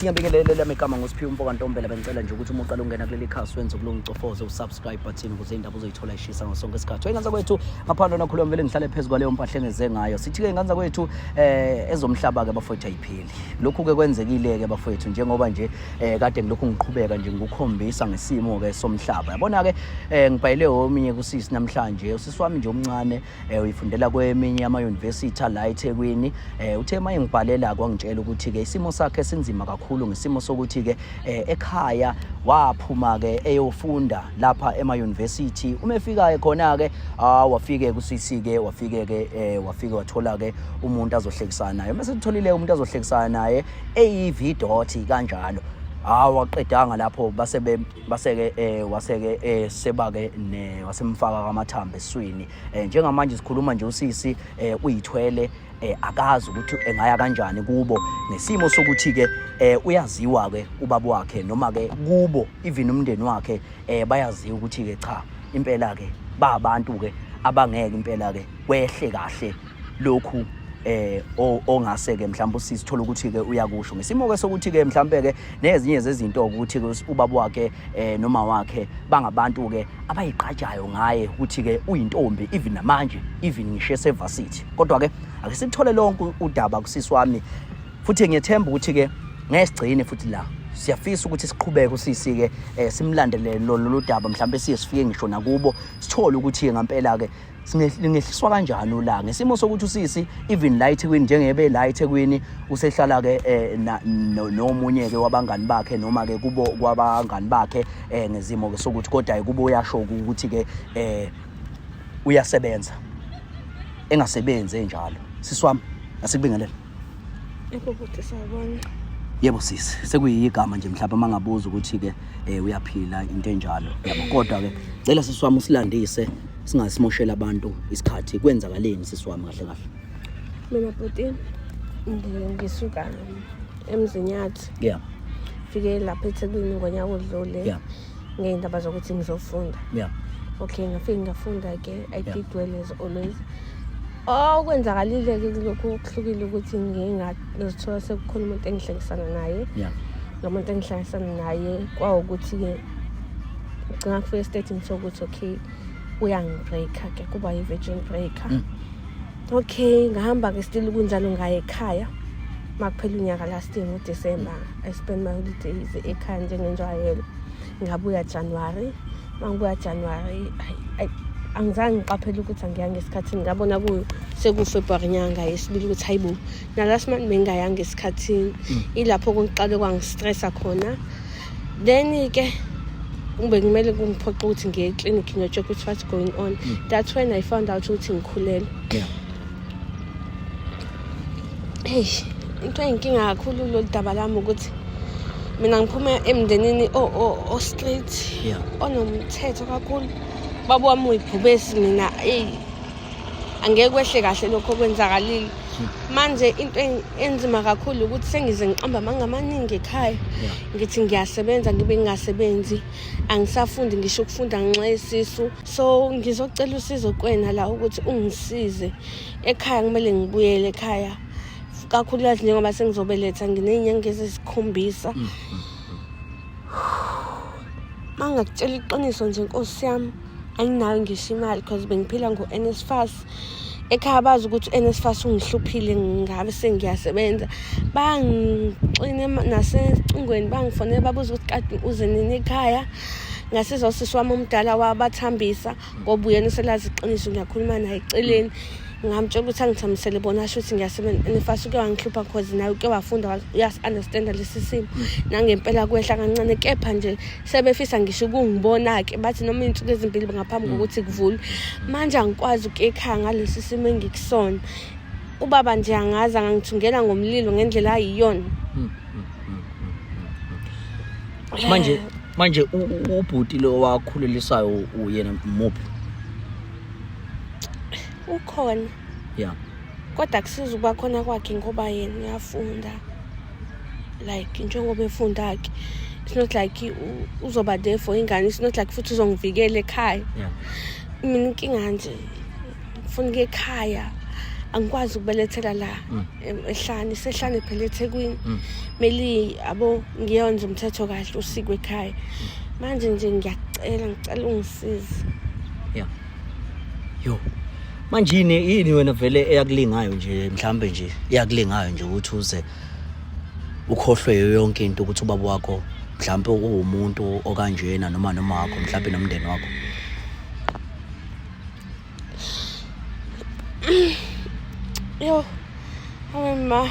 Ngiyabingelela lami igama nguSiphiwe Mfoka Ntombela. Bengicela nje ukuthi uma uqala ungena kuleli khasi wenze ukulungicofoze usubscribe button ukuze indaba uzoyithola ishisa ngasonke isikhathi. Ingane kwethu ngaphandle nakhuluma vele ngihlale phezu kwaleyo mpahla engeze ngayo. Sithi ke ingane kwethu ezomhlaba ke bafowethu ayipheli. Lokhu ke kwenzekile ke bafowethu njengoba nje kade ngilokhu ngiqhubeka nje ngikukhombisa ngesimo ke somhlaba. Yabona ke ngibhayile omunye kusisi namhlanje, usisi wami nje omncane, uyifundela kweminye ama-university la eThekwini. Uthe uma engibhalela kwangitshela ukuthi-ke isimo sakhe sinzima kakhulu ngesimo sokuthi-ke ekhaya waphuma-ke eyofunda lapha ema-university. Uma efika-ke khona-ke wafike kusisi-ke wafike-ke wafike wathola-ke umuntu azohlekisana naye. Uma setholile umuntu azohlekisana naye eyi-V dot kanjalo, awaqedanga lapho, base baseke waseke sebake ne wasemfaka kamathambo eswini. Njengamanje sikhuluma nje usisi uyithwele, akazi ukuthi engaya kanjani kubo ngesimo sokuthi ke uyaziwa ke ubaba wakhe noma ke kubo, even umndeni wakhe bayaziwa ukuthi ke cha, impela ke ba abantu ke abangeke impela ke kwehle kahle lokhu ongase ke mhlawumbe usisi thola ukuthi ke uyakusho ngesimo ke sokuthi ke mhlawumbe ke nezinye zezinto ukuthi ke ubaba wakhe noma wakhe bangabantu ke abayigqajayo ngaye ukuthi ke uyintombi even namanje, even ngisho esevarsity. Kodwa ke ake sikuthole lonke udaba kusisi wami, futhi ngiyethemba ukuthi ke ngeke sigcine futhi la. Siyafisa ukuthi siqhubeke usisi ke simlandele lolu daba, mhlawumbe siye sifike ngisho nakubo, sithole ukuthi ngempela ke singehliswa kanjani ula ngesimo sokuthi usisi even la eThekwini, njengebe la eThekwini usehlala ke nomunye ke wabangani bakhe noma ke kubo kwabangani bakhe ngezimo ke sokuthi kodwa kubo uyasho ukuthi ke uyasebenza, engasebenzi enjalo. Sisi wami, asikubingelele. Yebo bhuti, sawubona. Yebo sisi, sekuyigama nje mhlawumbe mangabuza ukuthi ke uyaphila, into enjalo yabo. Kodwa ke cela sisi wami usilandise, singasimoshela abantu isikhathi. Kwenzakaleni sisi wami kahle kahle? Mina bhuti ngisuka eMzinyathi. Fike lapha eThekwini ngonyaka odlule. Ngey'ndaba zokuthi ngizofunda. Okay, ngafike ngafunda ke. I did well as always. Okwenzakalile ke kulokhu kuhlukile ukuthi ngingazithola sekukhona umuntu engihlekisana naye. Lo muntu engihlekisana naye kwawukuthi-ke ngicina kufika esitethini sokuthi okay, uyangibreaka ke, kuba yi-virgin breaker. Okay, ngahamba-ke still kunjalo, ngaye ekhaya makuphela unyaka last year ngoDecember. I spend my holidays ekhaya njengenjwayelo. Ngabuya January. Mangibuya January, angizange ngiqaphele ukuthi angiyanga esikhathini. Ngabona kuyo sekuFebruary nyanga yesibili ukuthi hayibo, nalast month bengingayanga esikhathini. Ilapho kungiqale kwangistressa khona. Then-ke kube kumele kungiphoqa ukuthi ngiye eklinikhi ngiyo-check ukuthi what's going on. That's when I found out ukuthi ngikhulelwe. Hey, into eyinkinga kakhulu lolu daba lami ukuthi mina ngiphuma emndenini o-strict, onomthetho kakhulu. Baba wami uyibhubesi, mina eyi angeke kwehle kahle lokho okwenzakalile. Manje into enzima kakhulu ukuthi sengize ngiqamba amanga amaningi ekhaya. Ngithi ngiyasebenza ngibe ngingasebenzi, angisafundi ngisho ukufunda ngenxa yesisu. So ngizocela usizo kwena la ukuthi ungisize. Ekhaya kumele ngibuyele ekhaya, kakhulukazi njengoba sengizobeletha, nginey'nyanga ezisikhombisa. Uma ngingakutshela iqiniso nje nkosi yami, anginayo ngisho imali because bengiphila ngo-NSFAS. Ekhaya bazi ukuthi u-NSFAS ungihluphile, ngabe sengiyasebenza. Bangixine nasecingweni, bangifonela babuza ukuthi kade uze nini ekhaya. Ngasiza usisi wami omdala wabathambisa ngoba uyena uselazi iqiniso, ngiyakhuluma naye eceleni. Ngamtshela ukuthi angithambisele bona, asho ukuthi ngiyasebenza. NSFAS uke wangihlupha cause naye uke wafunda, uyasi-understanda lesi simo. Nangempela kwehla kancane, kepha nje sebefisa ngisho ukungibona-ke, bathi noma iy'nsuku ezimbili ngaphambi kokuthi kuvulwe. Manje angikwazi ukuya ekhaya ngalesi simo engikusona. Ubaba nje angazi angangithungela ngomlilo ngendlela ayiyona. Manje ubhuti lo wakhulelisayo uyena muphi? Ukhona. Kodwa kusiza ukuba khona kwakhe ngoba yena uyafunda. Like njengoba efunda-ke, it's not like uzoba there for ingane, it's not like futhi uzongivikela ekhaya. Mina inkinga nje ngifuna ukuya ekhaya. Angikwazi ukubelethela la ehlane, isehlane phela eThekwini. Mele abo ngiyonza umthetho kahle usiko ekhaya. Manje nje ngiyakucela, ngicela ungisize. Yeah. Yo. Manje yini yini wena vele eyakulingayo nje mhlambe nje eyakulingayo nje ukuthi uze ukhohlwe yonke into ukuthi ubaba wakho mhlambe uwumuntu okanjena noma noma wakho mhlambe nomndeni wakho. Yo, awe ma,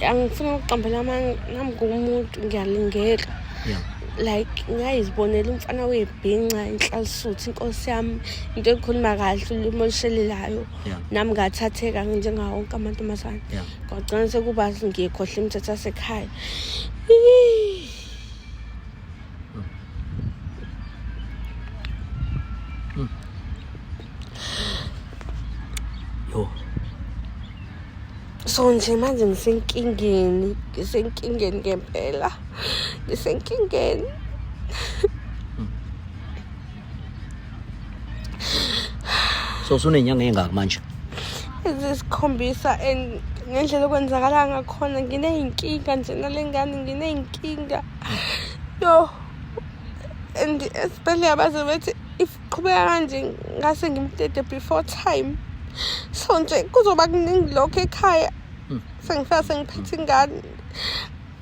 angifuni ukuqambela amanga, nami ngumuntu ngiyalingeka. Yeah. Like ngayizibonela umfana webhinca inhlalisuthi inkosi yami into ekhuluma kahle ulimi olushelelayo. Yeah. Nami ngathatheka njengawo wonke amantombazane. Yeah. Kwagcina sekuba ngikhohle imithetho yasekhaya. Yo. So nje manje ngisenkingeni, ngisenkingeni ngempela. Ngisenkingeni. So usunenyanga engaki manje? Ezisikhombisa and ngendlela okwenzakala ngakhona nginey'nkinga nje nale ngane nginey'nkinga. Yo. And esibhedlela baze bethi if qhubeka kanje ngase ngimtete before time. So nje kuzoba kuningi lokho ekhaya. Sengifika sengiphethe ingane.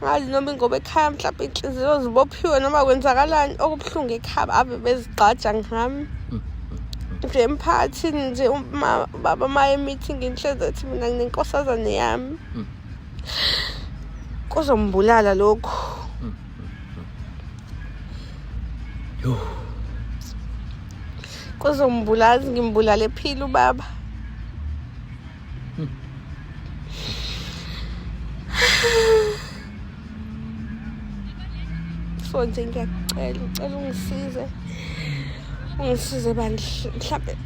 Ngazi noma ingoba ekhaya mhlawumbe inhliziyo zibophiwe noma kwenzakalani okubuhlungu ekhaya ave bezigqaja ngami. Nje emphakathini nje uma baba maye meeting ngihlezi ethi mina nginenkosazane yami. Kuzombulala lokhu. Yo. Kuzombulala ngimbulale ephila ubaba. So nje ngiyakucela, ngicela ungisize. Ungisize bandla mhlambe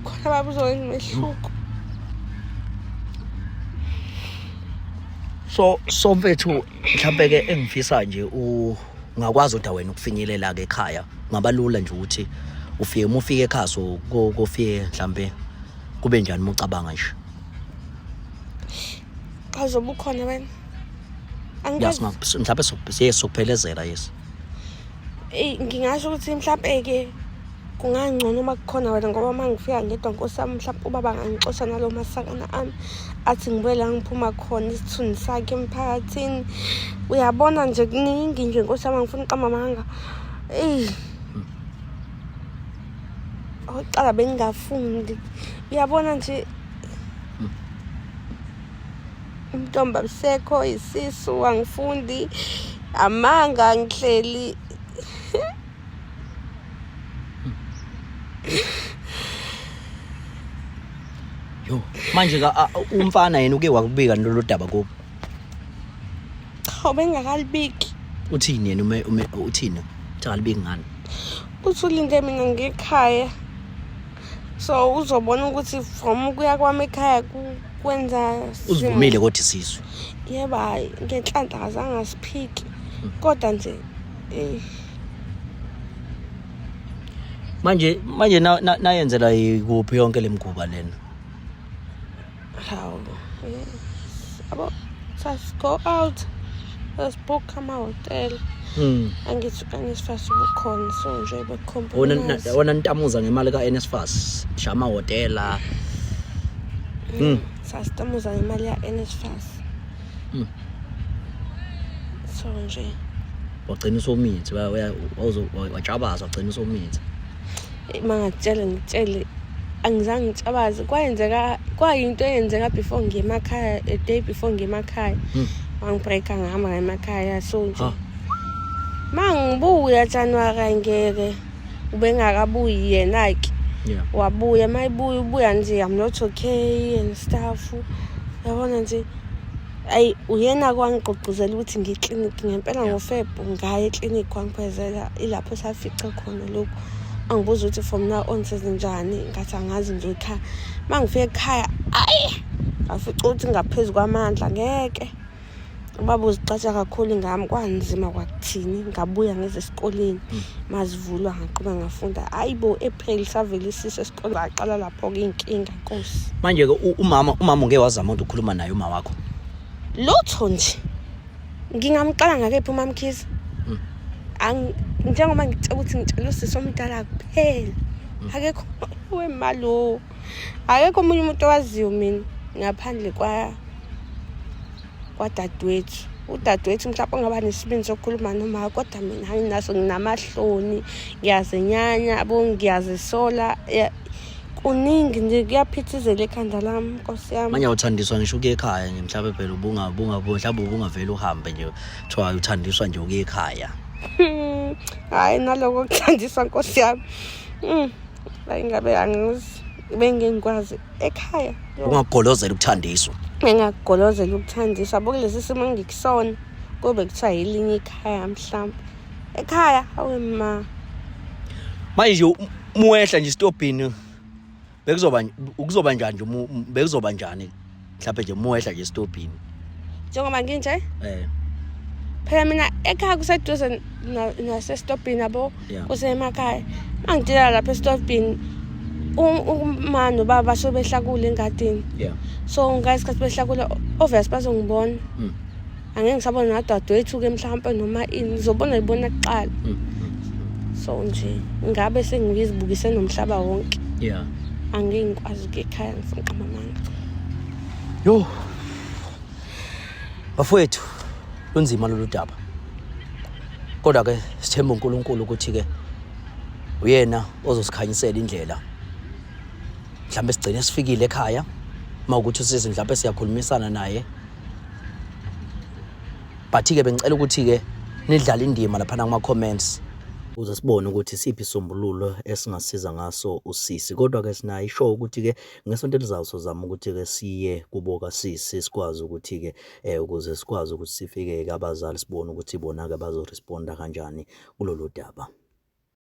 khona baba uzokwenza umehluko. So mfethu mhlambe ke engifisa nje ungakwazi kodwa wena ukufinyelela ke ekhaya kungaba lula nje ukuthi ufike uma ufike ekhaya so kofike mhlambe kube njani uma ucabanga nje. Cha uzobe ukhona wena. Yes, mhlambe sokuphelezela yes. Ey ngingasho ukuthi mhlambe ke kungangcono uma kukhona wena ngoba uma ngifika ngedwa nkosi yami mhlawumbe ubaba angangixosha nalo masakana ami athi ngibuye la ngiphuma khona isithunzi sakhe emphakathini uyabona nje kuningi nje nkosi yami angifuni uqamba amanga eyi oqala bengingafundi uyabona nje umntombi abusekho isisu angifundi amanga ngihleli. Yo, manje ka umfana yena uke wakubika lolu daba kubo. Cha ubengakalibiki. Uthini yena ume uthini? Uthi akalibiki ngani? Uthi ulinde mina ngekhaya. So uzobona ukuthi from ukuya kwami ekhaya kwenza Uzivumile kodwa isisu. Yebo hayi ngenhlanhla akazange asiphiki. Kodwa nje eh Manje nayenzela kuphi yonke lemiguba lena? Hawu. Yes. Abo sas go out. Let's book amahhotela. Angithi u-NSFAS ubukhona so nje Wona wona ntamuza ngemali ka-NSFAS shama hotela. Sasitamuza ngemali ya-NSFAS. So nje Wagcina usomithi watshabaza wagcina usomithi. Mangakutshela ngitshele angizange ngitshabaze kwayenzeka kwayinto eyenzeka before ngiye emakhaya a day before ngiye emakhaya. Wangibreaka ngahamba emakhaya so nje. Mangibuya January ngeke ubengakabuyi yena ke. Wabuya mayibuya ubuya nje I'm not okay and stuff. Yabona nje ayi uyena kwangigqugquzela ukuthi ngiye eklinikhi ngempela ngoFeb ngaya eklinikhi kwangiphezela ilapho safica khona lokhu. Angibuza ukuthi from now on sezinjani ngathi angazi nje ekhaya. Mangifika ekhaya ayi ngafica ukuthi ngaphezu kwamandla ngeke. Ubaba uzigqaja kakhulu ngami, kwanzima kwakuthini, ngabuya ngeze esikoleni mazivulwa ngaqhubeka ngafunda. Hayi bo, April savela isisu esikoleni, ngaqala lapho-ke iy'nkinga nkosi. Manje-ke umama ungeke wazama ukuthi ukhuluma naye uma wakho? Lutho nje, ngingamqala ngakephi uMamkhize? Njengoba ngitshela ukuthi ngitshela usisi omdala kuphela, akekho wemalo, akekho omunye umuntu owaziyo mina ngaphandle kwadadewethu. Udadewethu mhlawumbe ongaba nesibindi sokukhuluma noma, kodwa mina anginaso, nginamahloni, ngiyazenyanya yabo, ngiyazisola, kuningi nje kuyaphithizela ekhanda lami, nkosi yami. Manje awuthandiswa ngisho ukuya ekhaya nje, mhlawumbe phela mhlawumbe ubungavele uhambe nje, kuthiwa uthandiswa nje ukuya ekhaya. Hhayi, naloko kuthandiswa nkosi yami. Hayi, ngabe angizi, bengingikwazi ekhaya. Ungagolozela ukuthandiswa. Ngingagolozela ukuthandiswa bokulesi simo engikusona, kube kuthiwa yilinye ikhaya mhlawumbe. Ekhaya, hawe ma. Manje nje muwehla nje isitobhini, bekuzoba ukuzoba njani nje, bekuzoba njani mhlawumbe nje muwehla nje esitobhini? Njengoba nginje? Phela mina ekhaya kuseduze nasesitobhini yabo, kusemakhaya. Mangidila lapha esitobhini, uma nobaba basuke behlakule engadini. So ngesikhathi behlakula, obvious bazongibona. Angeke ngisabona nadadewethu-ke mhlawumpe noma ini, ngizobona ngibona kuqala. So nje ngabe sengizibukise nomhlaba wonke. Angeke ngikwazi ukuya ekhaya, ngifuna uqamba amanga. Yo. Bafowethu, lunzima lolu daba. Kodwa ke sithemba uNkulunkulu ukuthi ke uyena ozosikhanyisela indlela. Mhlawumbe sigcine sifikile ekhaya, mawukuthi usisi mhlawumbe siyakhulumisana naye. But ke bengicela ukuthi ke nidlale indima lapha kuma comments ukuze sibone ukuthi siphi isombululo esingasiza ngaso usisi. Kodwa ke sinayo ishow ukuthi ke ngesonto elizayo sozama ukuthi ke siye kubo kasisi, sikwazi ukuthi ke ukuze sikwazi ukuthi sifike ke abazali, sibone ukuthi bona ke bazoresponda kanjani kulolu daba.